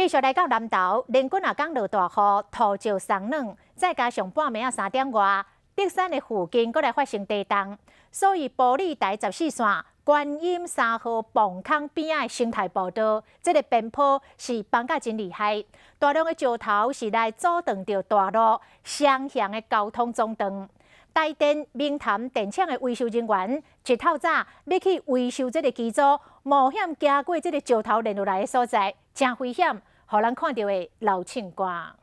繼續來到南投，連幾若工落大雨，土石鬆軟，再加上半暝仔3點外，竹山的附近閣來發生地動，所以埔里台14線觀音3號磅空邊仔的生態步道，這個邊坡是崩甲真厲害，大量的石頭是來阻斷著大路雙向的交通中斷。台電明潭電廠的維修人員一透早欲去維修這個機組，冒險行過這個石頭連落來的所在，誠危險，予人看著會流凊汗。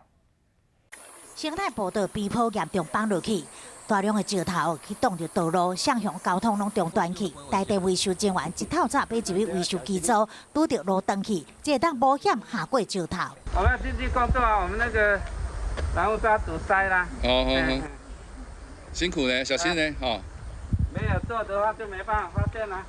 生態步道邊坡嚴重崩落去，大量的石頭去擋著道路，雙向交通攏中斷去。台電維修人員一透早欲入去維修機組，拄著路斷去，才會當冒險下過石頭。我們要進去工作啊，我們那個攔路渣堵塞啦。哦哦哦，辛苦咧，小心咧，吼。沒有做的話就沒辦法發電啦。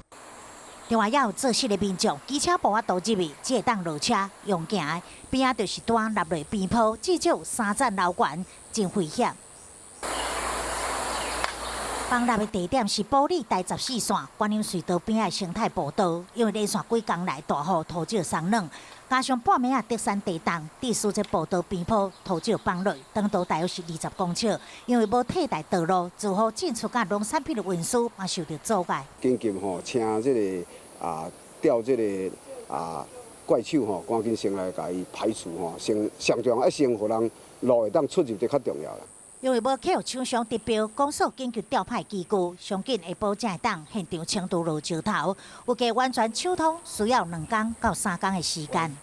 另外，也有做事的民眾，機車無法度入去，只會當落車用行的。邊仔就是單落落邊坡，至少三層樓懸，真危險。崩落的地點是埔里台14線觀音隧道邊仔的生態步道，因為連續幾工來大雨，土石鬆軟，加上半暝仔竹山地動，致使這步道邊坡土石崩落，長度大約是20公尺。因為無替代道路，自貨進出佮農產品的運輸嘛受著阻礙。緊急吼，請這個啊調這個啊怪手吼，趕緊先來共伊排除吼，先上重要，先予人路會當出入就較重要啦。因為無客戶廠商得標，公所緊急調派機具，上緊下晡才會當現場清除落石頭。預計完全暢通需要2工到3工的時間。